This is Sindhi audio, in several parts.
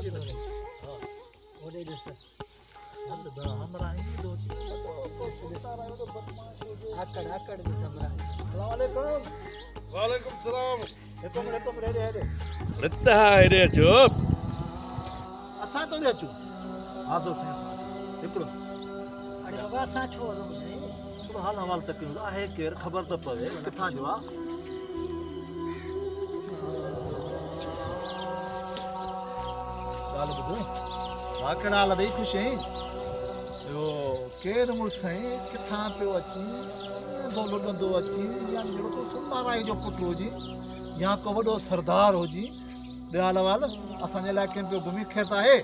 ڇڏي ڏيو. ها. هوڏي ڏس. هل ڀلا همراهه ائين ٿو اچي ڪو سردار آيو ته بدمعاش هجي. آڪڙ آڪڙ ڏس همراهه جي. سلام عليڪم. وعليڪم سلام. هڪ منٽ هڪ منٽ هيڏي هيڏي. رتا هيڏي اچو. اسان ته هوڏي اچون. حاضر سائين اسان اچون. هڪڙو. اڙي بابا اسان ڇو هلون سائين. ٿورو حال احوال ته ڪيون آهي ڪير خبر ته پوي ڪٿان جو آ. ڳالهه ٻڌ ڀاء ڪهڙا حال اٿئي خوش آهين اهو ڪير مڙس آهين ڪٿان پيو اچين ڪيئن ٿو لڏندو اچين يا جهڙو ڪو سردارائي جو پٽ هجين يا ڪو وڏو سردار هجين ٻيو حال احوال اسان جي علائقي ۾ پيو گهمين خير ته آهي.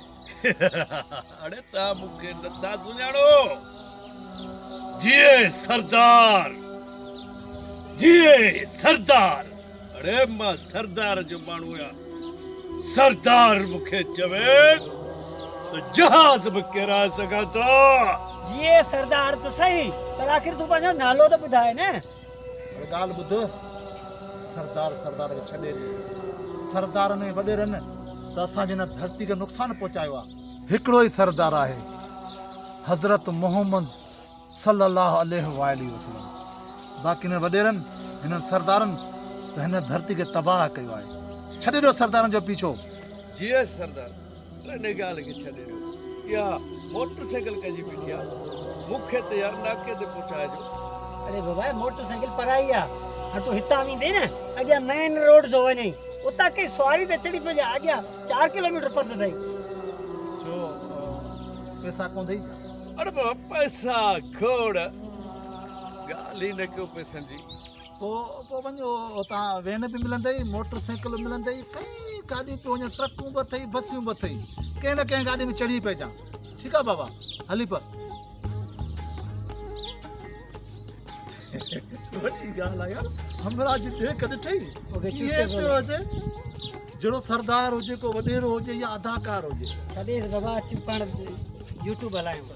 اڙي توهان مون کي نٿا سڃاڻو جيئي سردار جيئي سردار. اڙي مان سردار جو ماڻهو آهيان. سردار مون کي چوي ته جهاز به ڪيرائي سگهان ٿو. جيئي سردار ته سهي پر آخر تون پنهنجو نالو ته ٻڌاء نه. اڙي ڳالهه ٻڌ سردار سردار کي ڇڏي ڏي. سردارن ۽ وڏيرن ته اسان جي هن ڌرتي کي نقصان پهچايو آهي. هڪڙو ئي سردار آهي حضرت محمد صلّي اللّٰه عليه واٰله وسلّم باقي هنن وڏيرن، هنن سردارن ته هن ڌرتي کي تباهه ڪيو آهي. ڇڏي ڏيو سردارن جو پيڇو. جيئي سردار، پر ان ڳالهه کي ڇڏي ڏيو. اها موٽر سائيڪل ڪنهن جي بيٺي آ؟ مون کي ته يار ناڪي تي پهچائجو. اڙي بابا هي موٽر سائيڪل پرائي آ. هاڻ تون هتان ويندين نه اڳيان مين روڊ ٿو وڃين اتان ڪنهن سواري تي چڙهي پئجان اڳيان چار ڪلوميٽر پنڌ اٿئي. ڇو پئسا ڪونه اٿئي ڇا؟ اڙي بابا پئسا کوڙ ڳالهه ئي نه ڪيو پئسن جي. پوء پوء وڃ اتان وين به ملندئي موٽر سائيڪل به ملندئي ڪئي گاڏيون پيون وڃن ٽرڪون به اٿئي بسيون به اٿئي ڪنهن نه ڪنهن گاڏي ۾ چڙهي پئجان ٺيڪ آ بابا هلي پئه. وڏي ڳالهه آ يار همراهه جي ڏيک ڏٺئي ڪيئن پيو اچي جهڙو سردار هجي ڪو وڏيرو هجي يا اداڪار هجي. ڇڏيس بابا اچ پاڻ يوٽيوب هلايون.